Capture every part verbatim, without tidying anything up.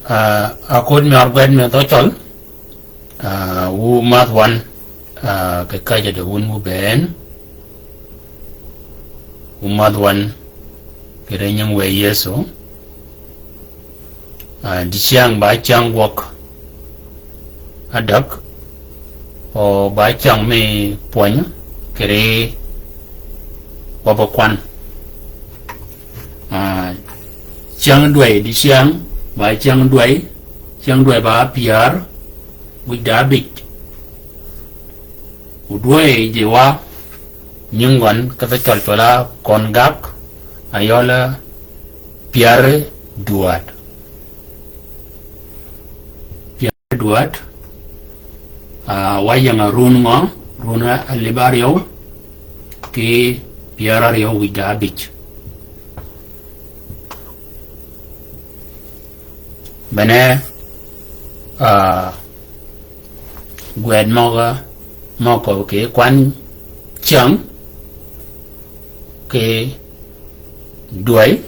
Ah, a kod mi ør gwed mi dhø Cøl, ah, wu madh wan, ah, kì kajjø de wun wu bënn, wu madh wan kì ri nying wë Yëso. Ah, dicäng ba cyäng gwøg adäg, o ba cyäng mi pwöny kì ri wa be kwan. Ah, cyäng dwäy dicäng, ba cyäng dwäy, cyäng dwäy ba pyär wïj da bïj. Wu dwäy ji wa nying gøn ka dhø Cøl cwøl á køn gag, ayøl pyär dwäd. Pyär dwäd, ah, wa ying-a run ngø, run alib áryew, kì pyär áryew wïj da bïj. Bene, ah, gwed møg-a, møg-a kì kwan cyäng, kì dwäy,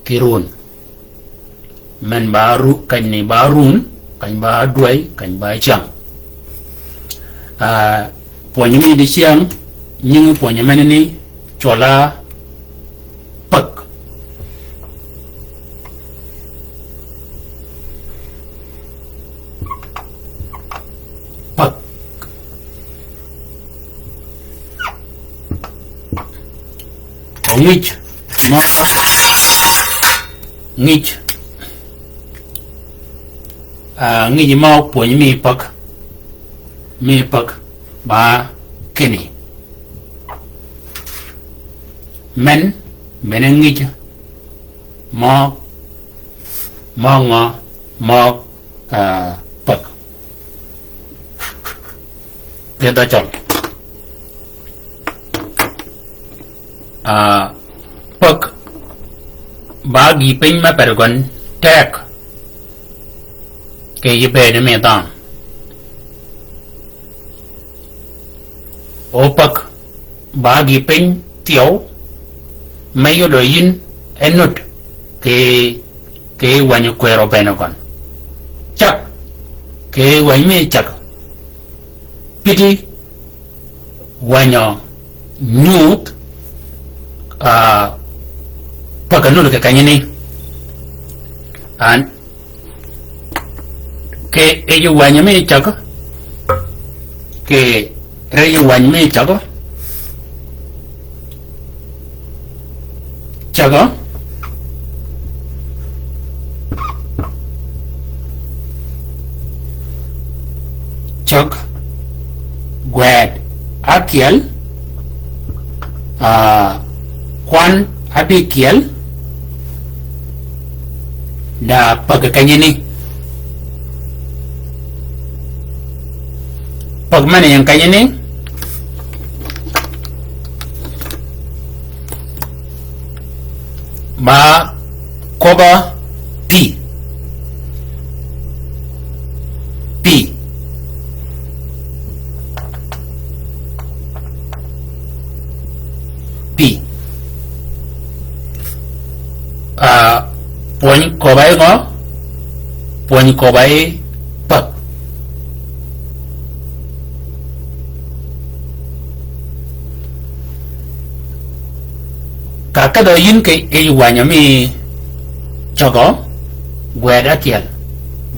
kì run. Men ba ru-, kany ni ba run, kany ba dwäy, kany ba cyäng. Ah, pwönyi mi dicäng, nying pwönyi men ni cwøl á päg. Päg. O ngij mø, ngij. Ah, ngij mø pwönyi mi päg. Mi päg ba kinni. Men, men a ngij mø, mø ngø, mø, ah, päg. Kì dhø Cøl. Ah, päg ba gï piny me per gøn teg kì yï bëëd mi dhanhø. O päg ba gï piny thyew me yudø yïn e nud kì, kì wänyi kwër obene gøn. Cag, kì wänyi mi cag. Pïti wänyi nyuudh, ah, päg a nud kì kenyani. An kì yij wänyi mi cäg, kì ri yij wänyi mi cäg. Cäg. Cäg. Gwed. Ákyel. Ah, kwan. Ábïkyel. Da päg kenyani. Päg men ying kenyani. Ba köbb-a pï. Pï. Pï. Ah, pwöny köbb-a yi ngø? Pwöny köbb-a yi päg. Ka kedhø yïn kì yij wänyi mi cägø, gwed ákyel,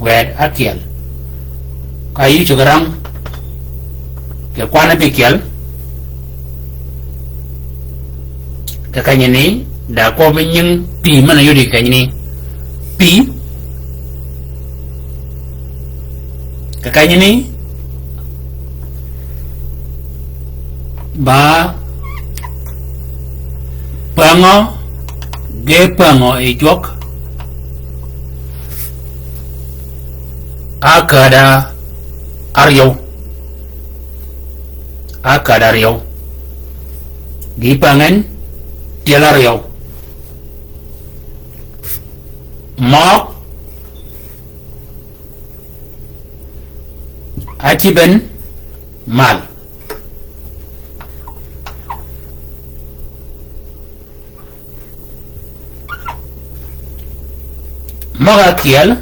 gwed ákyel. Ka yï cuggi rang kì kwan ábïkyel, kì kenyani, da kwøbbi nying pï men-a yudi kì kenyani. Pï, kì kenyani, ba pängø, ge pängø yi jwøk, ákäda áryew. Ákäda áryew. Gi päng en tyel áryew. Møg. Ácïb en mal. Møg-a ákyel,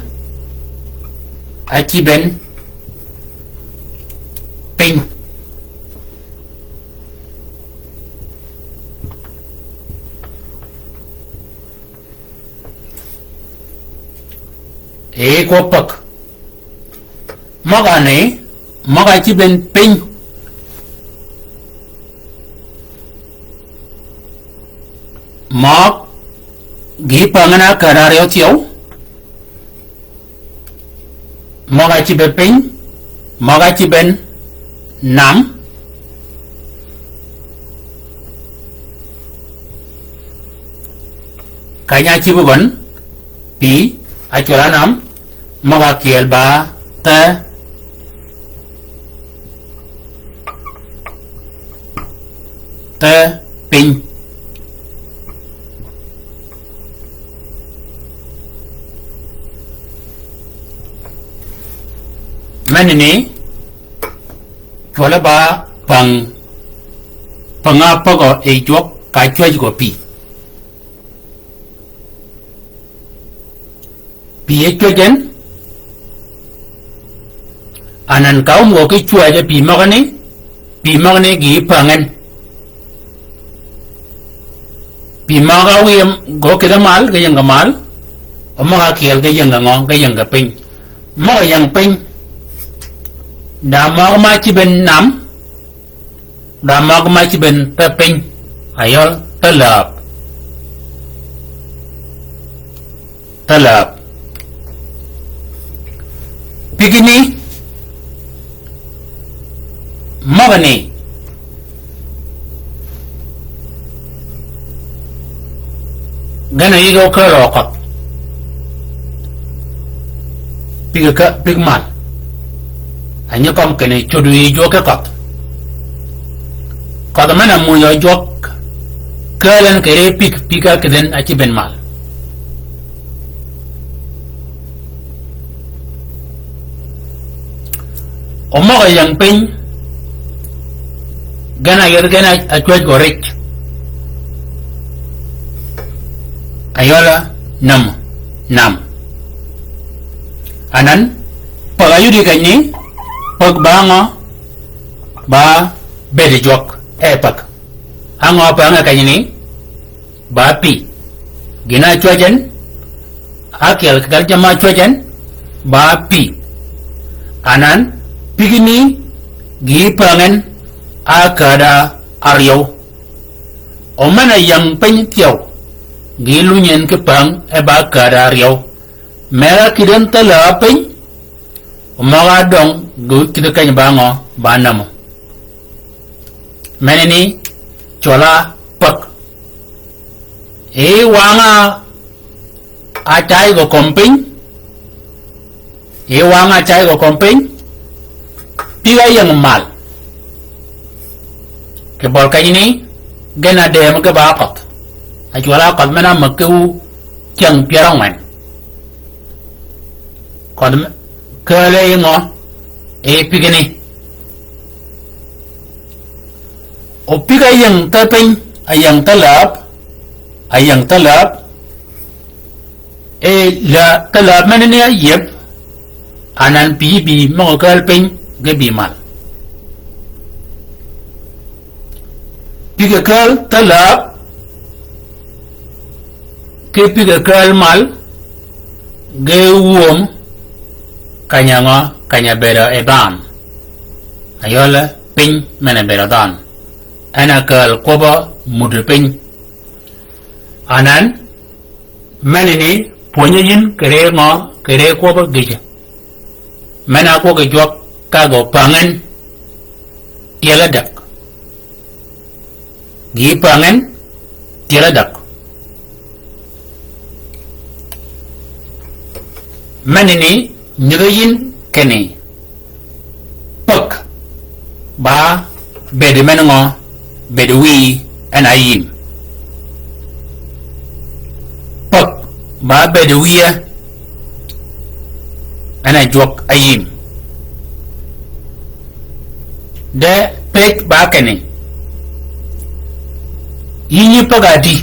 ácïb en piny. Ee, kwøb päg. Møg-a ni, møg-a ácïb en piny. Møg-a gï päng en ákäd áryew thyew. Møg-a ácïb en piny, møg-a ácïb en nam. Kany-a ácïb gøn, pï, ácwøl-a nam, møg-a kyeel ba, thë, thë piny. Menani, cwøl-a ba päng, päng-a pägø yi jwøk ka cwäj gø pï. Pï e cwäj en, anan ka ómø ki cwäj e pï møgani, pï møgani gï päng en. Pï møg-a wïye gø kidhe mal, ge ying ge mal, o møg-a kyeel ge ying ge ngø, ge ying ge piny. Møg-a ying piny, da møg-a ma cïb en nam, da møg-a ma cïb en thë piny, ayøl thë läb. Thë läb. Pigini, møgani, gen a yij ókääl köth. Pig ka, pig mal. A nyi kømmi kinni coddi yij ókääl köth. Köth men-a ámunyø jwøk, kääl en kì ri pig, pig-a kïdhen ácïb en mal. O møg-a ying piny, gen a yethi gen a cwäj gø rij. Ayøl-a nam, nam. Anan, päg-a yudi kenyni, päg ba ngø, ba bëëd jwøk, e päg. Á ngø päng-a kenyni, ba pï. Gïn-a cwäj en, ákyel kì gal jamm-a cwäj en, ba pï. Anan, pigini, gï päng en, ákäd-a áryew. O men-a ying piny thyew, gï lunyi en ki päng e ba käd-a áryew. Mera kïdhi en thë läb piny, o møg-a døng ge kïdhi keny ba ngø, ba namu. Menani cwøl-a päg. Yi wang-a ácay gø kömi piny. Yi wang-a ácay gø kömi piny. Pig-a ying mal. Kì bøl kenyni, gen a dëëm ge ba köth. Ácwøl-a köth men-a mäg ki wu cyäng pyär ángwen. Köth me, kääl e yi ngø, e yi pigini. O pig-a ying thë piny, a ying thë läb, a ying thë läb, e la, thë läb menani áyieb, anan pï bï møg-a kääl piny, ge bï mal. Pig-a kääl thë läb, ki pig-a kääl mal, ge wum, kany-a ngø, kany-a bëëdø e dhanhø. Ayøl-a piny men-a bëëdø dhanhø. En a kääl kwøbb-a muddi piny. Anan, menani, pwönyi yïn kì ri ngø, kì ri kwøbb-a gïjø. Men-a ágwøg yi jwøk ka gø päng en tyel ádäg. Gï päng en tyel ádäg. Menani nyigø yïn kinni päg ba bëëd men ngø, bëëd wïy en a yïm. Päg ba bëëd wïye en a jwøk a yïm. De pëj ba kinni, yï nyi päg-a di?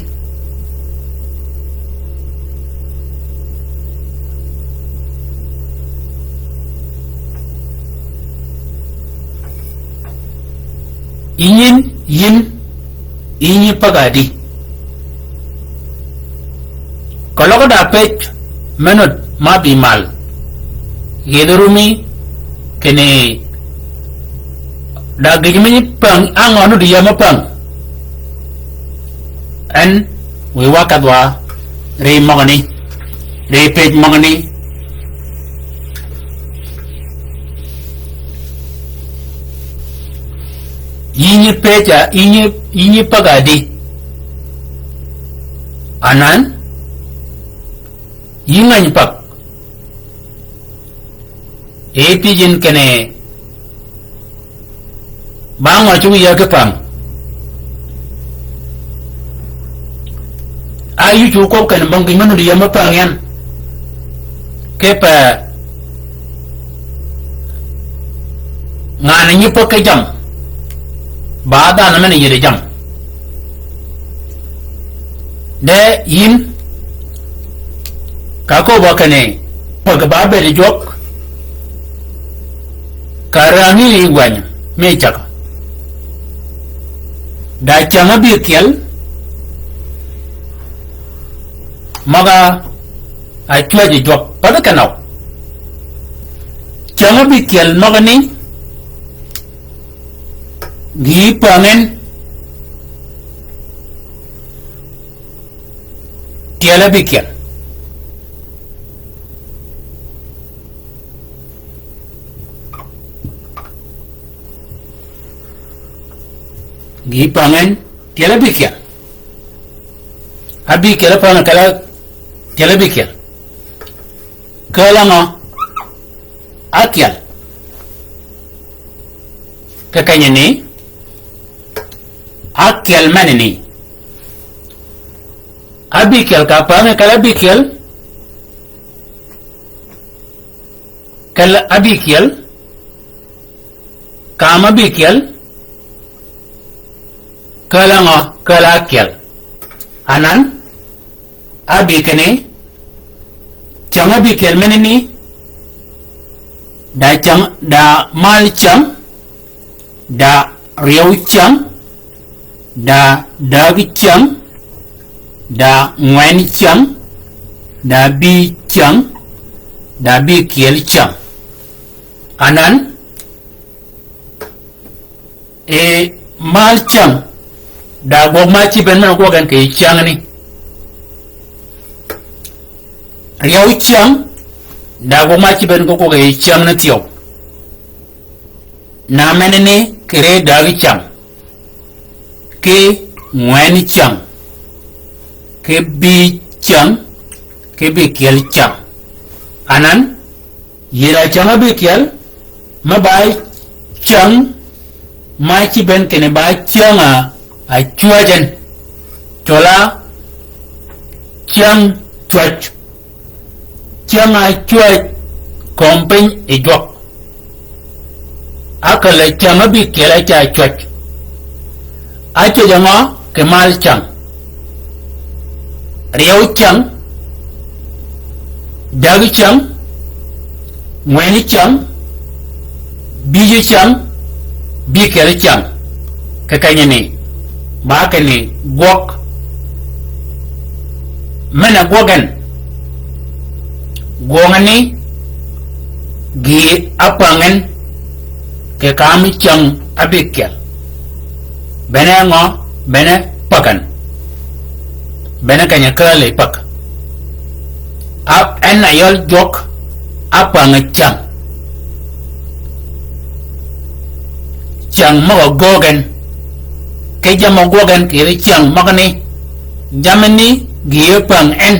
Yïn, yïn, yïn yi päg-a ádï? Keløg da pëj me nut ma bï mal. Gïdhi rumi kinni da gïj mi päng, á ngø nut yie me päng? En wiy wa kedh wa ri møgani, ri pëj møgani. Yïn yi pëj-a, yïn yi, yïn yi päg-a ádï? Anan, yï ngäny päg. E pëjin kinni, ba ngø cuggi yie ki päng? A yï cu kwøb kinni bong gïj me nut yie me päng yan. Kipe ngan-a nyi päg ki jammì, ba dhanhø men-a yïddi jammì. De yïn, ka köbb-a kinni päg ba bëëd jwøk, ka rääng yïn yi gwäny mi cäg. Da cäng ábïkyel møg-a cwäjji jwøk, pädhi kenøw. Cäng ábïkyel møgani, gï päng en tyel ábïkyel. Gï päng en tyel ábïkyel. Ábïkyel ápäng källi tyel ábïkyel. Källi ngø? Ákyel. Kì kenyi ni, ákyel men ni. Ábïkyel ka päng källi ábïkyel. Källi ábïkyel. Kam ábïkyel. Källi ngø? Källi ákyel. Anan, ábï kinni, cäng ábïkyel men ni, da cäng, da mal cäng, da ryew cäng, da däg cäng, da ngwen cäng, da bï cäng, da bïkyel cäng. Anan, e mal cäng, da gwøg ma cïb en men-a gwøg en kì yij cängni. Ryew cäng, da gwøg ma cïb en gwøg kì yij cängni thyew. Na men ni kì ri däg cäng, ki ngwen cäng, ki bï cäng, ki bïkyel cäng. Anan, yïddi cäng ábïkyel, me ba cäng ma cïb en kinni ba cäng-a cwäj en. Cwøl-a cäng cwäj. Cäng-a cwäj kömi piny yi jwøk. Ákälli cäng ábïkyel áca cwäj. Ácwäj ngø? Kì mal cäng, ryew cäng, däg cäng, ngwen cäng, bïj cäng, bïkyel cäng. Kì kenyi ni, ba kinni gwøg men-a gwøg en. Gwøng ni gï ápäng en kì kam cäng ábïkyel. Bene ngø? Bene päg en. Bene kenyi kääl yi päg. Ab en a yøl jwøk ápäng cäng. Cäng møg-a gwøg en. Ki jammì gwøg en kì yij cäng møgani. Jammì ni gï ápäng en.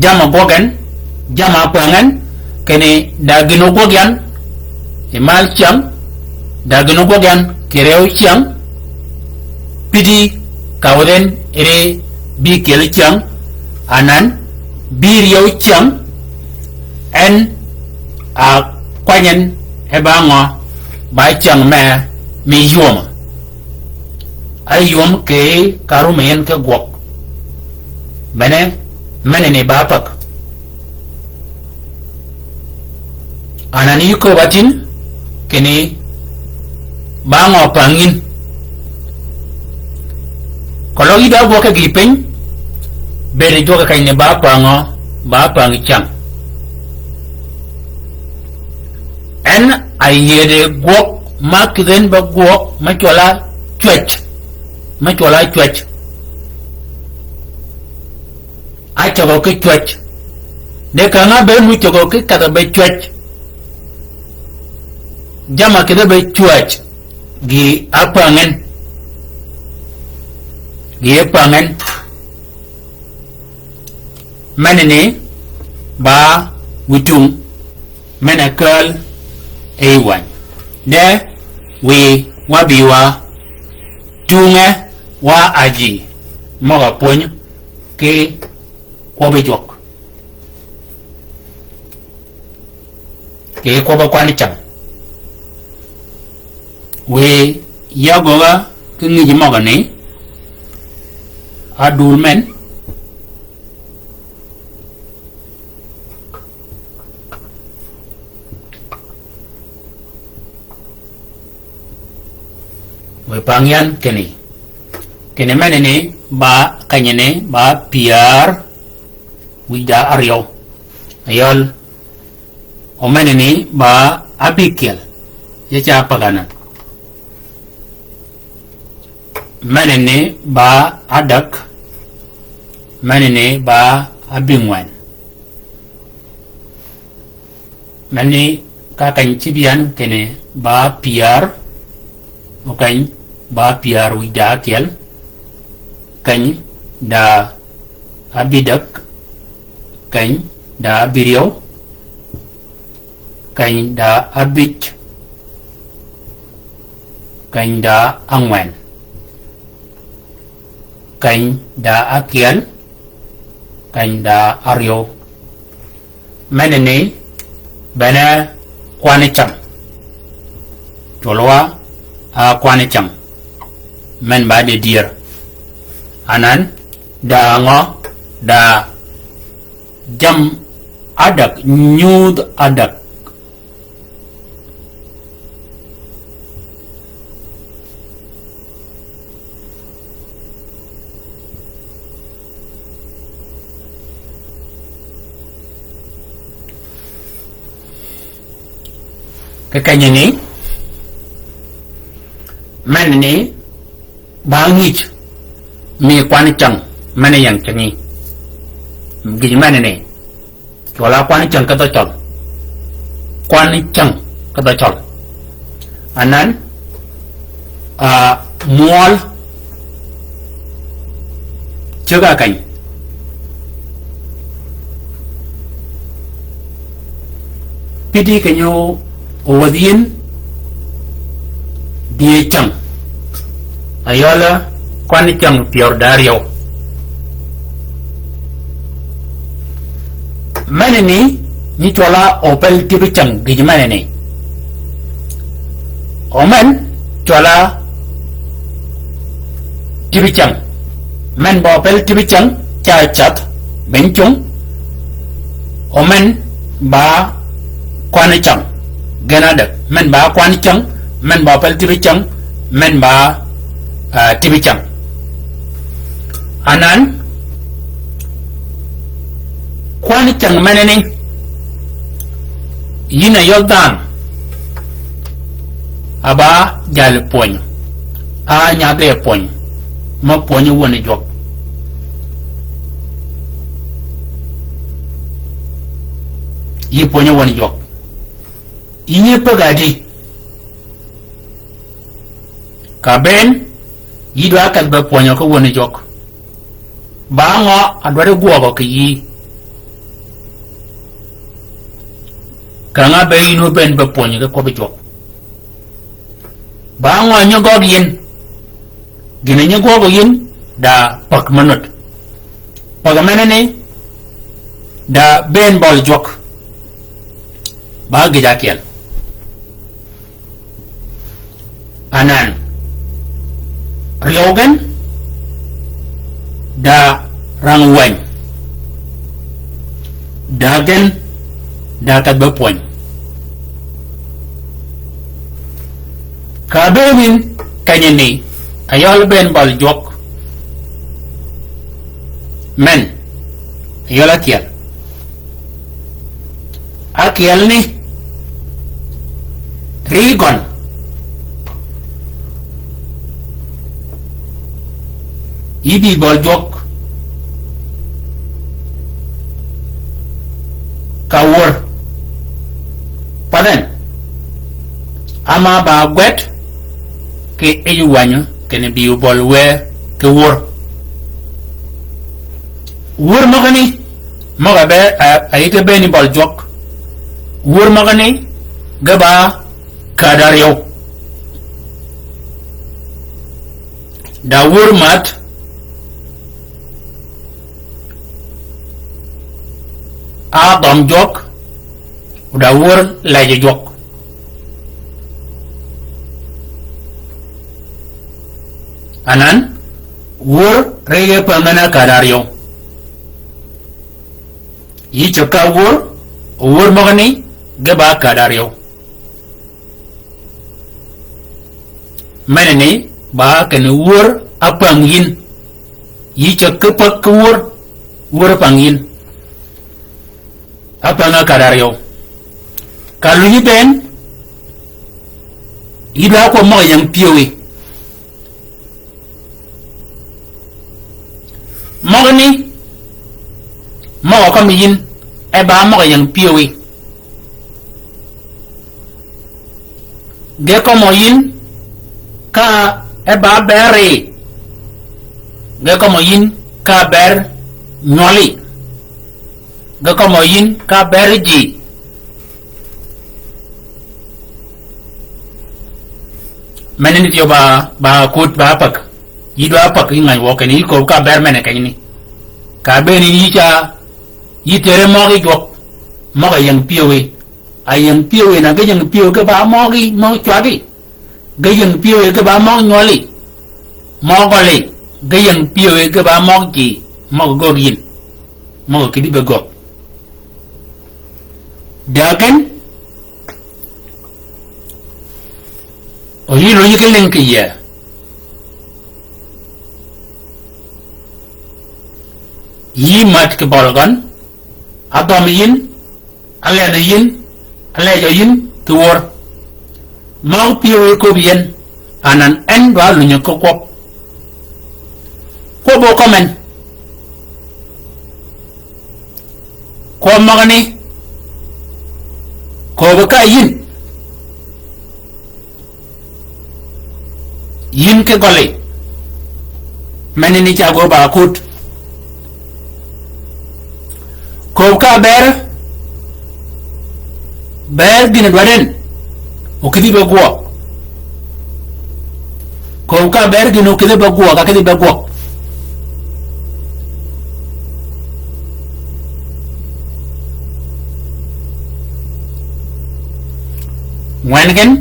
Jammì gwøg en, jammì ápäng en, kinni da gïn ógwøg yan, yi mal cäng, da gïn ógwøg yan, kì ryew cäng, pïddi ka wødh en ri bïkyel cäng, anan, bï ryew cäng, en a kwany en e ba ngø? Ba cäng me, mi ywöm. Áywöm kì ka rum en ki gwøg. Bene, men ni ba päg. Anan yï köbb-a tïn, Kinni ba ngø pang yïn. Keløg yï da gwøg ki gï piny, bëëd jwøk keny ni ba pang ngø, ba pang cäng. En a yiedi gwøg ma kïdhi en be gwøg me cwøl-a cwäj, me cwøl-a cwäj. A cägø ki cwäj. De ka ngà be mu cägø ki kedhi be cwäj. Jamm-a kïdhi be cwäj. Gï a pang en. Gï a pang en. Menani ba wïtung. Men-a kääl e yï wäny. De wiy wa bï wa tungø wa ájï møg-a pwöny ki kwøbbi jwøk. Kì kwøbbi kwan cäng. Wiy ya gögga ki ngïj møgani, adul men. Wiy pang yan kinni. Kinni menani ba kenyani ba pyär wïj da áryew. Ayøl. O menani ba ábïkyel. Ya ca pagana. Menani ba ádäg. Menani ba ábïngwen. Menani ka keny cïb yan kinni ba pyär, o keny ba pyär wïj da ákyel, keny da ábïdäg, keny da ábïryew, keny da ábïj, keny da ángwen. Keny da ákyel, keny da áryew. Menani bene kwan cäng. Cwøl wa a kwan cäng. Men ba didyër. Anan da ngø da jamm ádäg, nyudh ádäg. Kì kenyani, menani ba ngïj mi kwan cäng, men-a ying cäng yi. Gïj menani. Cwøl-a kwan cäng ki dhø Cøl. Kwan cäng ki dhø Cøl. Anan, a, mwøl ceg-a keny. Pïddi keny-a ówädhi yïn, dï cäng. Ayøl kwan cäng pyär da áryew. Menani nyi cwøl-a opel tïbi cäng gïj menani. O men cwøl-a tïbi cäng. Men ba opel tïbi cäng ca cath, beny cung. O men ba kwan cäng. Gen ádäg. Men ba kwan cäng, men ba opel tïbi cäng, men ba, ah, tïbi cäng. Anan, kwan cäng menani, yïn a yøl dhanhø, a ba jal pwöny, a nyadhi pwöny, me pwönyi wöni jwøk. Yï pwönyi wöni jwøk. Yï pögg-a di. Ka bënn, yï dwa kedh be pwönyø ki wöni jwøk. Ba ngø a dwaddi gwøgø kì yïí? Ka ngà be yïn óbënn be pwönyø ki kwøbbi jwøk. Ba ngø nyi gøggi yïn? Gïn-a nyi gwøggi yïn, da päg me nöt. Päg menani, da bënn bøli jwøk. Ba gïj ákyel. Anan. Ryew gen, da rang wäny. Da gen, da kedh be pwöny. Ka bëëdin kenyani, a yøl bëën bøl jwøk. Men, a yøl ákyel. Ákyel ni, ri gøn. Yï bï bøl jwøk. Ka wör. Path en. Ama ba gwed, kì yij wänyi, kinni bï bøl wë kì wör. Wör møgani, møg-a be, a, a yï ge bëëni bøl jwøk. Wör møgani, ge ba kädd áryew. Da wör mäd, a dhøm jwøk, da wör lejø jwøk. Anan, wör ri ge päng-a kädd áryew. Yï ceg ka wör, wör møgani, ge ba kädd áryew. Menani, ba kinni wör ápäng yïn. Yï ceg ki päg ki wör, wör ápäng yïn. Ápäng-a kädd áryew. Ka lunyi bënn, yï dwa kwøb møg-a ying pyëwí. Møgani, møg-a kømmi yïn, e ba møg-a ying pyëwí. Ge kømmø yïn ka e ba ber ri. Ge kømmø yïn ka ber nywøli. Ge kømmø yïn ka ber ji. Menani thyew ba, ba kut ba päg. Yï dwa päg yï ngäny wø kinni yï köbbi ka ber men-a kenyani. Ka bëëni yï ca, yï tëre møgi jwøk. Møg-a ying pyëwí. A ying pyëwí na ge ying pyëwí ge ba møgi, møg cwagi. Ge ying pyëwí ge ba møg nywøli. Møg gøli. Ge ying pyëwí ge ba møg ji. Møg göggi yïn. Møg kïdhi be göggi. Dääg gen, o yï lunyi ki lïng kì yie. Yï mäd kì bøl gøn, a dhøm yïn, a lejø yïn, a lejø yïn kì wör. Møg pyëwí köbbi yien, anan en dwa lunyi ki kwøb. Kwøb o kømmen. Kwøb møgani. Köbbi ka yïn. Yïn ki gøli. Menani ca gø ba kut. Köbbi ka ber, ber gïn-a dwaddi en, o kïdhi be gwøg. Köbbi ka ber gïn-a o kïdhi be gwøg, a kïdhi be gwøg. Ngwen gen,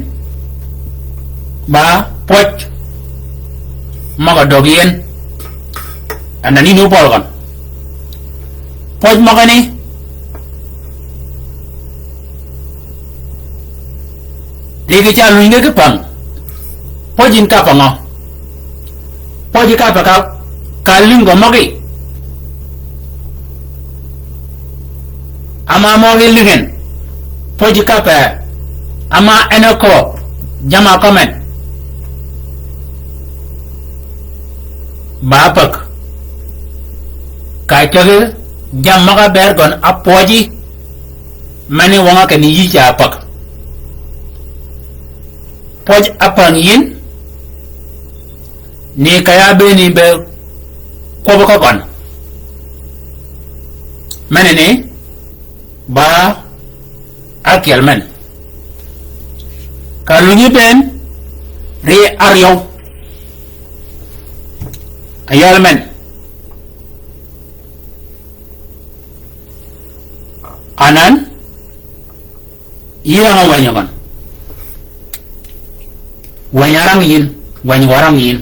ba pwøj møg-a døg yien. Anan yïn óbøl gøn. Pwøj møgani. Ri kì ca lunyi ge ki päng. Pwøj yïn ka pängø. Pwøj ka päng ka, ka lïnggø møgí. Ama møgí lïngi en. Pwøj ka päng. Ama en a kööb. Jamm-a kømmen. Ba päg. Ka cägi jammì møg-a ber gøn a pwøji. Meni wøng-a kinni yï ca päg. Pwøj a päng yïn, ni ka ya bëëni be kwøbbi ka gøn. Meni ni, ba ákyel men. Ka lunyi bënn, ri áryew. Áyøl men. Anan, yï rang-a wänyi gøn. Wänyi arang yïn, wänyi wa rang yïn.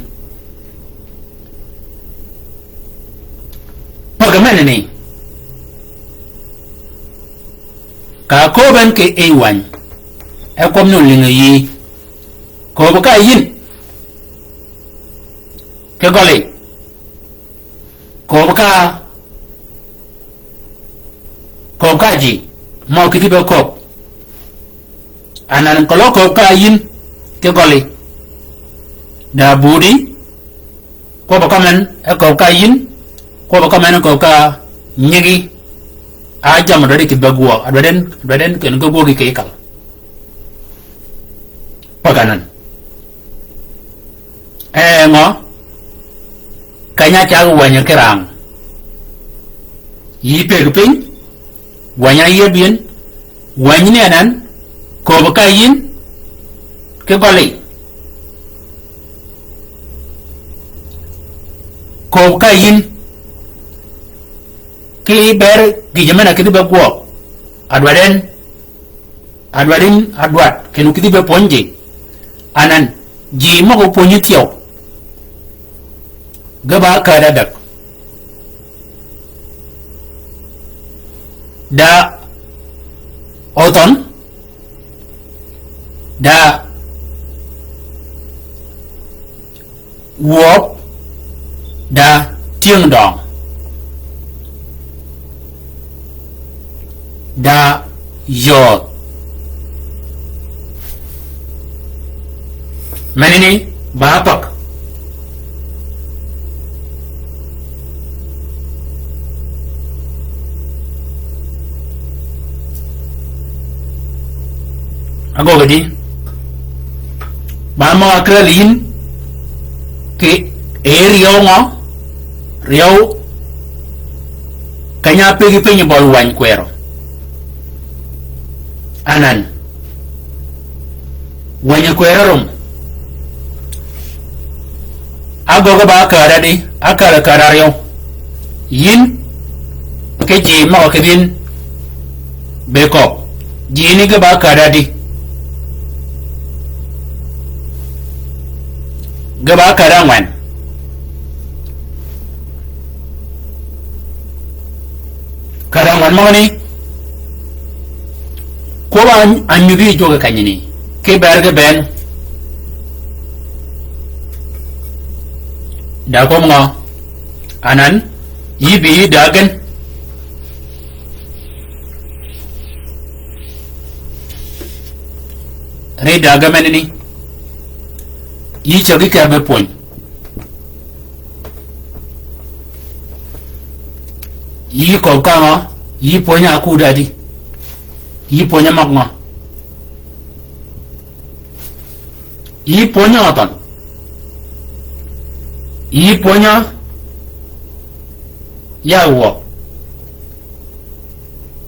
Pöggi men ni. Ka kööb en kì yij wäny. E kwøb ni olïngi yï. Kööb ka yïn ki gøli. Kööb ka, kööb ka ji mø kïdhi be kööb. Anan keløg kööb ka yïn ki gøli. Da budi, kwøbb-a kømmen e kööb ka yïn, kwøbb-a kømmen e kööb ka nyigi. A jammì dwaddi kïdhi be gwøøg, a dwadden, a dwadden ken ge gwøøgi kì yij kal. Pag anan. E ngø? Keny-a cag wänyi ki rang. Yï pëggi piny, wänyi áyieb yïn, wänyi ni anan, kööb ka yïn ki gøli. Kööb ka yïn ki ber gïjø men-a kïdhi be gwøøg. A dwadden, a dwaddi, a dwaddi ken kïdhi be pwönyi ji. Anan, ji møg-a ópwönyi thyew, ge ba käddi ádäg. Da óthøn, da wöb, da tyëngdøng, da yöödh. Menani ba pag. Agöggi di, ba mø ákääl yïn kì e ryew ngø? Ryew, keny-a pëggi piny bøl wäny kwërø. Anan, wänyi kwërø rum. Agöggi ba ákääl ádï, ákääl, ákääl áryew. Yïn ki ji møg-a kïdhi yïn be kööb. Ji ni ge ba käddi ádï? Ge ba käddi ángwen. Käddi ángwen møgani, kwøbb-a ány-, ányudhi jwøk kenyi ni, ki ber ge bënn. Da kwøb ngø? Anan, yï bï yï däg gen. Ri däg gen menani. Yï cägi kì ábe pwöny. Yï kööb ka ngø? Yï pwöny-a ákuddi ádï? Yï pwöny-a møg ngø? Yï pwöny-a óthøn. Yï pwöny-a yawø.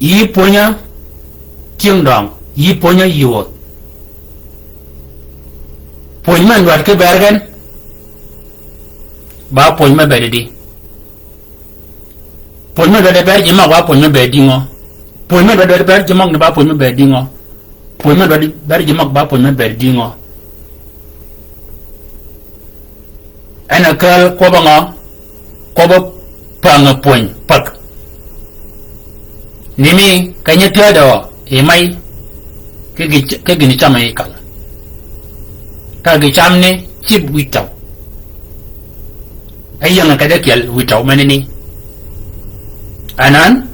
Yï pwöny-a tyëngdøng. Yï pwöny-a yïödh. Pwöny men dwaddi ki ber gen, ba pwöny me bëëd di. Pwöny me dwaddi ber ji møg ba pwöny me bëëd di ngø? Pwöny me dwaddi ber ji møg ni ba pwöny me bëëd di ngø? Pwöny me dwaddi ber ji møg ba pwöny me bëëd di ngø? En a kääl kwøbb-a ngø? Kwøbb-a päng-a pwöny pag. Ni mi keny-a tyäädø yi may ki gï, ki gïn cam yi kal. Ka gï cam ni cïb wïj tøw. E ying-a kede kyel wïj tøw menani. Anan,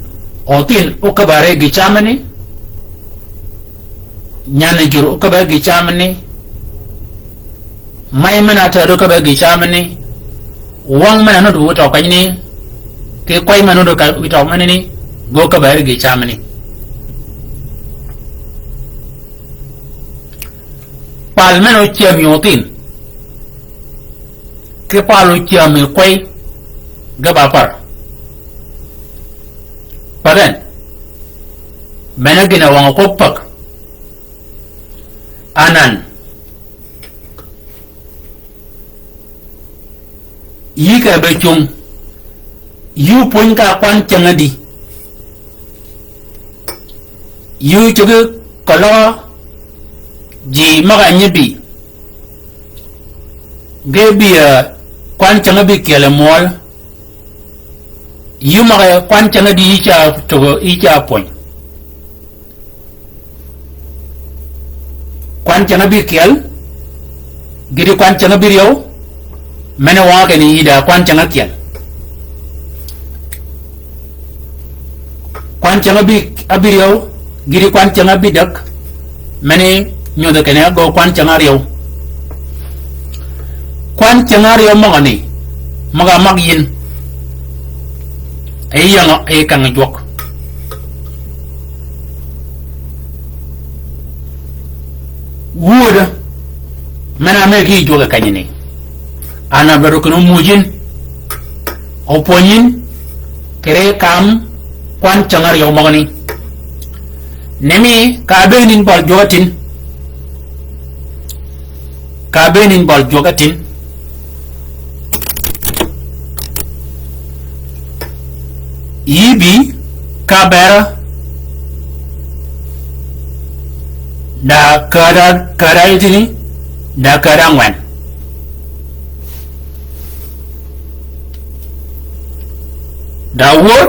othin ókäbare gï cam ni. Nyan-a jur ókäbare gï cam ni. May men-a tääd ókäbare gï cam ni. Wøng men-a nudd wïj tøw kenyani. Ki kwey men-a nudd ka wïj tøw menani. Ge ókäbare gï cam ni. Pal men-a ócyämi othin. Ki pal ócyämi kwey ge ba par. Pag en. Men-a gïn-a wøng-a kwøb pag. Anan. Yï ka be cung. Yï pwöny ka kwan cäng-a di. Yï cuggi keløg ji møg-a nyi bï. Ge bï, eh, kwan cäng-a bï kyel-a mwøl. Yï møg-a kwan cäng-a di yï ca tugø, yï ca pwöny. Kwan cäng-a bï kyel, Gïti kwan cäng ábïryew, men-a wøng kinni yï da kwan cäng ákyel. Kwan cäng ábï-, ábïryew, gïti kwan cäng ábïdäg, men-a nyodhi kinni ágöög kwan cäng áryew. Kwan cäng áryew møgani, møg-a mag yïn, e yängø, e kang jwøk. Wödø, men-a ámëggi jwøk kenyani. An a bero kinni omuj yïn, opwönyi yïn, kere kam kwan cäng áryew møgani. Ni mi ka ábëën yïn bøl jwøk átïn. Ka ábëën yïn bøl jwøk átïn. Yï bï ka bër da käda, käda ítïni, da käda ángwen. Da wör,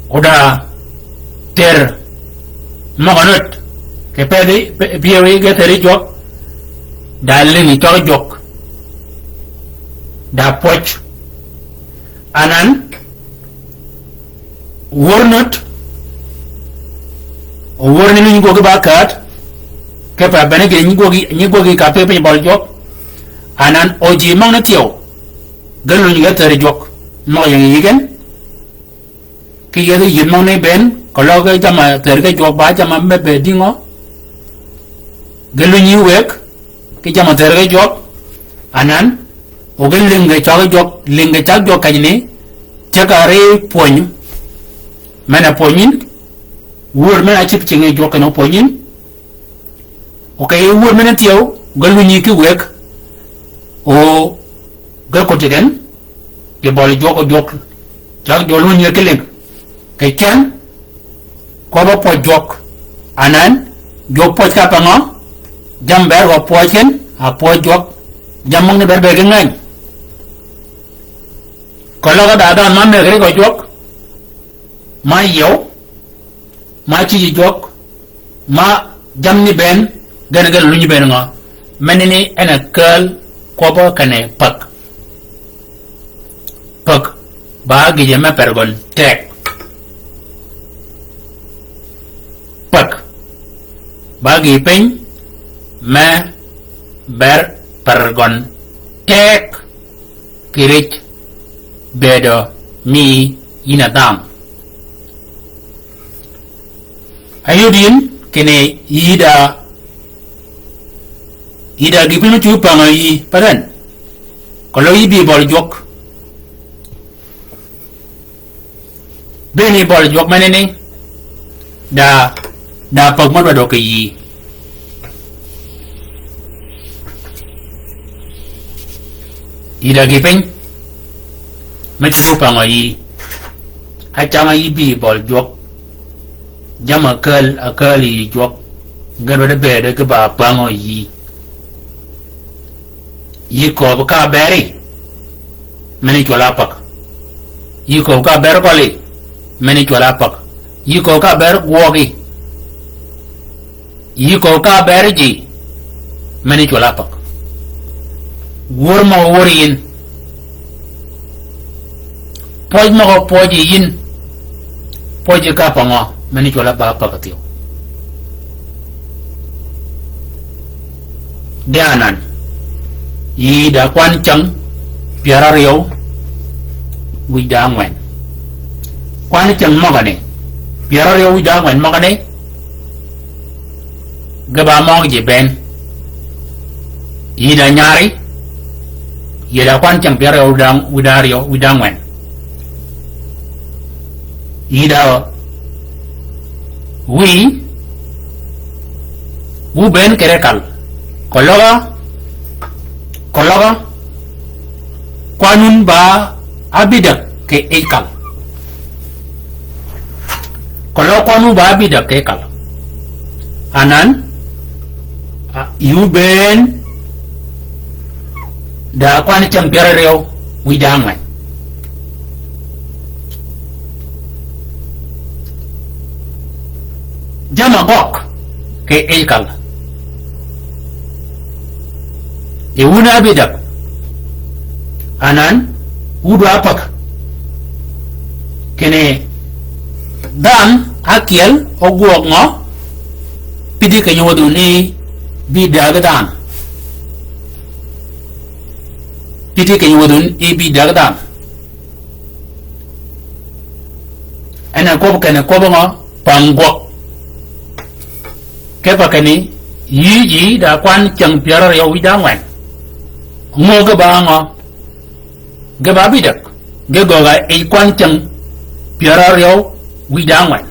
o da tër møg-a nöt, kì pedhi, pe-, pyëwí ge thëri jwøk, da lïngi cwag jwøk, da pwøj. Anan, wör nöt, o wör ni lunyi gwøgi ba käd, kipe bene gïn nyi gwøgi, nyi gwøgi ka pï piny bøl jwøk, anan o ji møgani thyew, ge lunyi ge thëri jwøk, møg-a ying yï gen, ki yethi yïth møgani bënn, keløg ge jamm-a thër ge jwøk ba jamm-a me bëëd dïngø, ge lunyi wëg, ki jamm-a thër ge jwøk, anan, o ge lïngi cwag jwøk, lïngi cag jwøk kenyani, ceg-a ri pwönyi, men-a pwönyi yïn, wör men-a ácïb cingi jwøk kinni opwönyi yïn, o kì yij wör men-a thyew, ge lunyi ki wëg, o ge koti gen, kì bøli jwøk o jwøk, cag jwøk lunyi ki lïng. Kì cen, kwøbb-a pwøj jwøk, anan, jwøk pwøj ka pe ngø, jammì bër gø pwøj ken, a pwøj jwøk, jammì møgani bër bëëd ki ngäny. Keløg da dhanhø ma mëggi ri gø jwøk, ma yiew, ma cïj jwøk, ma jammì ni bënn, gen gen lunyi bënn ngø. Menani en a kääl kwøbbø kinni päg. Päg, ba gïje me per gøn teg. Päg, ba gïj piny me ber per gøn teg. Kì rij bëëdø mi yïn a dham. Ayod yïn kinni yï da, yï da gï piny me cuu pängø yï, pa den. Keløg yï bï bøli jwøk. Bënn yi bøli jwøk menani, da, da päg mø dwadø kì yïí. Yï da gï piny, me cwøl opangø yïí. Acang-a yï bï bøli jwøk. Jamm-a ákääl, ákääl yï jwøk. Gen wa de bëëde ge ba pängø yïí. Yï kööb ka beri, meni cwøl-a päg. Yï kööb ka ber gøli, meni cwøl-a päg. Yï kööb ka ber gwøgi. Yï kööb ka ber ji, meni cwøl-a päg. Wör mø wör yïn. Pwøj møg-a pwøji yïn, pwøji ka pa ngø, meni cwøl-a ba päg thyew. De anan, yï da kwan cäng pyär áryew wïj da ángwen. Kwan cäng møgani, pyär áryew wïj da ángwen møgani, ge ba møg ji bënn. Yï da nyari, yï da kwan cäng pyär áryew wïj da, wïj da áryew, wïj da ángwen. Yï da wïy, wu bënn kere kal. Keløg-a, keløg-a, kwan wun ba ábïdäg kì yij kal. Keløg kwan wun ba ábïdäg kì yij kal. Anan, a, yï wu bënn, da kwan cäng pyär áryew, wïj da ángwen. Jamm-a gøg, kì yij kal. Ti wun a bï däg. Anan, wun dwa päg. Kinni dhanhø ákyel ógwøg ngø, pïddi keny-a wädhun ni bï däg dhanhø. Pïddi keny-a wädhun ni bï däg dhanhø. En a kwøb kinni kwøb ngø, päng gwøg. Kipe kinni, yï ji da kwan cyäng pyär áryew wïj da ángwen. Ngø ge ba ngø, ge ba bï däg, ge gögga yij kwan cyäng pyär áryew wïj da ángwen.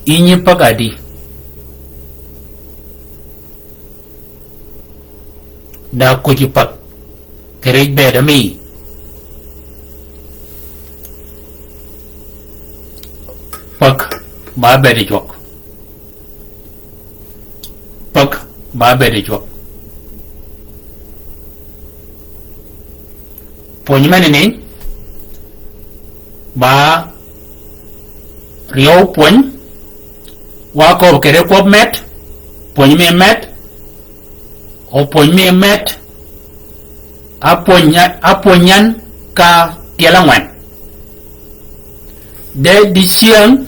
Yï nyi päg adi? Da kuj päg. Kì rej bëëd mi. Päg ba bëëd jwøk. Päg ba bëëd jwøk. Pwöny menani ba ryew pwöny, wa köbbi kì ri kwøb met, pwöny mi met, o pwöny mi met, a pwöny, a pwöny yan ka tyel ángwen. De dicyäng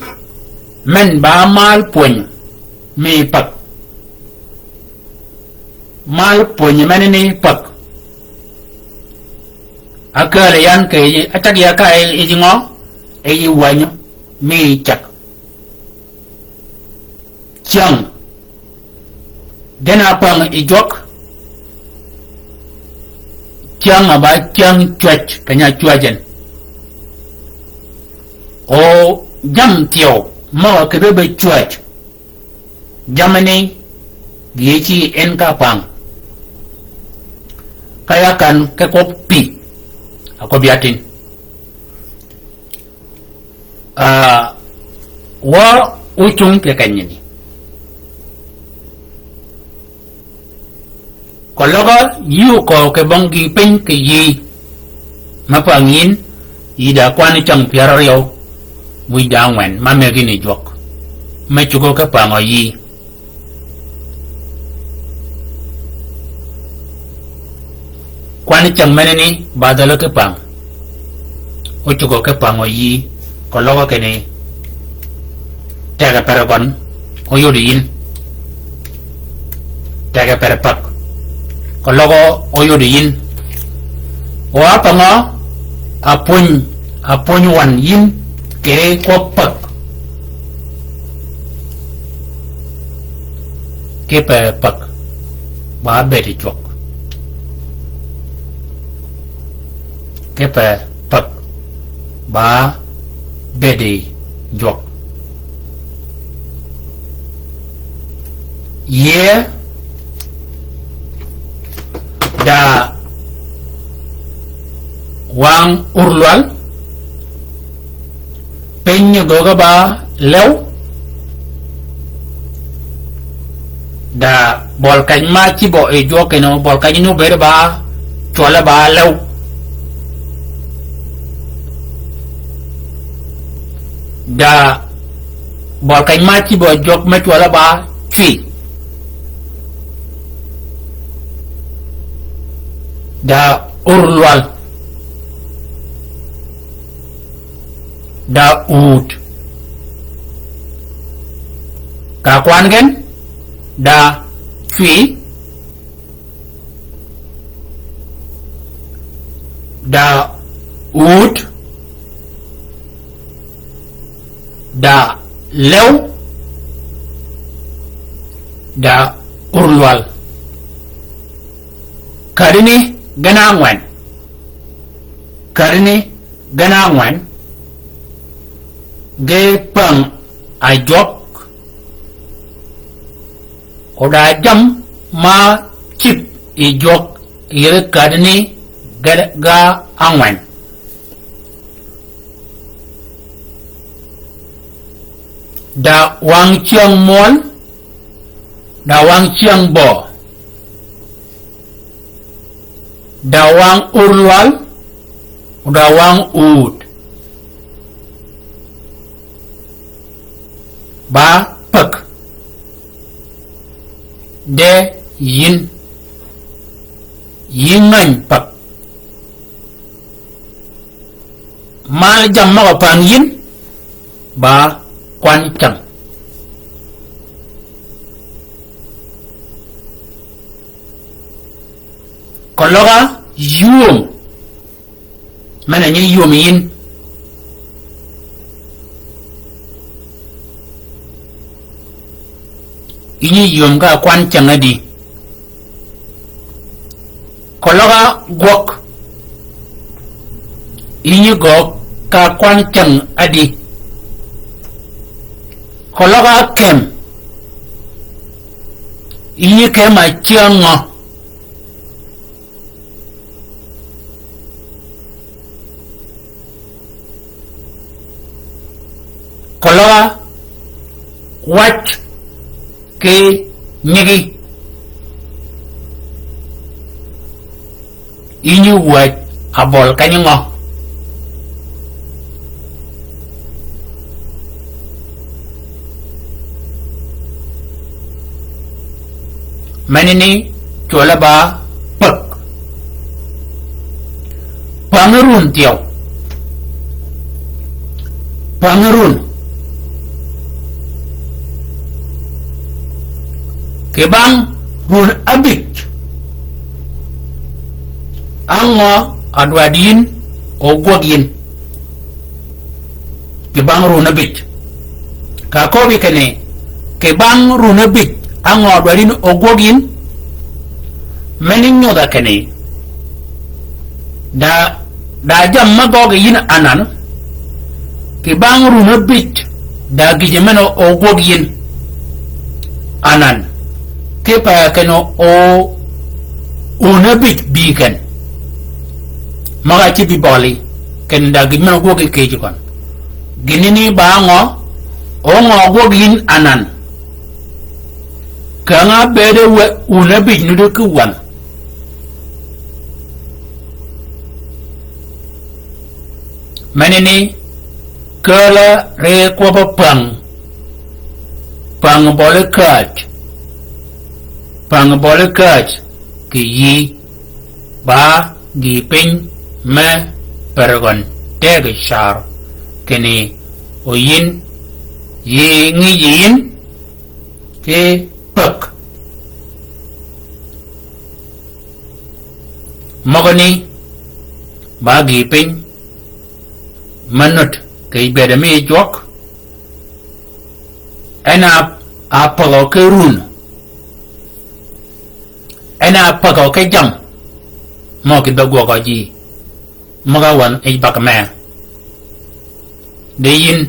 men ba mal pwöny mi päg. Mal pwöny menani päg. Akääl yan kì yij, acag ya ka yij ngø, yij wänyi mi cäg. Cyäng. Gen a päng yi jwøk. Cyäng a ba cyäng cwäj, keny-a cwäj en. O jammì thyew, møg-a kì be be cwäj. Jammì ni, gï ci en ka päng. Ka ya kan ke kwøb pï, a kwøb ya tin. Ah, wa ócung kì kenyani. Keløg yï oköög kì bong gïï piny kì yïí. Me päng yïn, yï da kwan cyäng pyär áryew wïj da ángwen, ma mëggi ni jwøk. Me cugø ki pängø yïí. Kwan cyäng menani ba dhälø ki päng. Ócugø ki pängø yïí, keløg kinni tegø per gøn óyod yïn. Tegø per päg. Keløg óyod yïn. O a pängø, a pwöny, a pwöny wän yïn kì ri kwøb päg. Kipe päg ba bëëd jwøk. Kipe päg ba bëëd jwøk. Yie da wang urlwal. Piny ni göggi ba lew. Da bøl keny ma cïbø yi jwøk kinni, bøl keny ni obëëd ba cwølle ba lew. Da bøl keny ma cïbø jwøk me cwølle ba cwi. Da urlwal. Da ut. Ka kwan gen, da cwi, da ut, da lew, da urlwal. Kädini gen ángwen. Kädini gen ángwen, ge päng a jwøk, o da jammì ma cïb yi jwøk yï ri kädini ge, ga ángwen. Da wang cyäng møl, da wang cyäng bø, da wang urlwal, da wang ut. Ba päg. De yïn. Yï ngäny päg. Mal jammì møg-a päng yïn, ba kwan cäng. Keløg-a ywööm. Men-a nyi ywööm yïn. Yï nyi ywööm ka kwan cäng ádi. Keløg-a gwøg. Yï nyi gwøg ka kwan cäng ádi. Keløg-a kem. Yï nyi kem a cyäng ngø. Keløg-a wac ki nyigi. Yï nyi wäj a bøl kenyi ngø. Menani cwøl-a ba päg. Pängi run thyew. Pängi run. Kì bang run ábïj. Á ngø a dwaddi yïn o gwøg yïn? Kì bang run ábïj. Ka köbbi kinni, kì bang run ábïj, á ngø a dwaddi yïn o gwøg yïn? Meni nyodh-a kinni, da, da jammì me gøggi yïn anan, kì bang run ábïj, da gïjø men-a o gwøg yïn anan. Kipe kinni o, o run ábïj bï ken. Møg-a cïb bøli, kinni da gïj men-a gwøg kì kejji køn. Gïnani ba ngø, o ngø gwøg yïn anan. Ka ngø bëëde wë, wun ábïj nuti ki wän. Menani, kääl-a ri kwøbb-a päng. Päng bøli käj. Päng bøli käj kì yïí. Ba gïï piny me per gøn tegø car kinni o yïn, yï ngïj yïn ki päg. Møgani ba gïï piny me nut kì bëëd mi jwøk. En a, a pägø ki run. En a pägø ki jammì mø kì be gwøgø ji. Møg-a wänhi yij bag mee. Di yïn.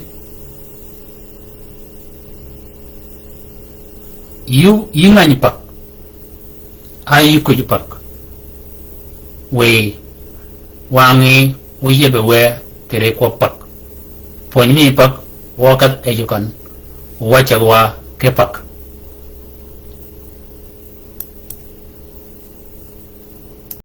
Yï, yï ngäny päg. A yï kwïj päg. Wiy, wangí, wu yieb wë kì ri kwøb päg. Pwöny mi päg, wø kädh yij køn. Wu wacce wa ki päg.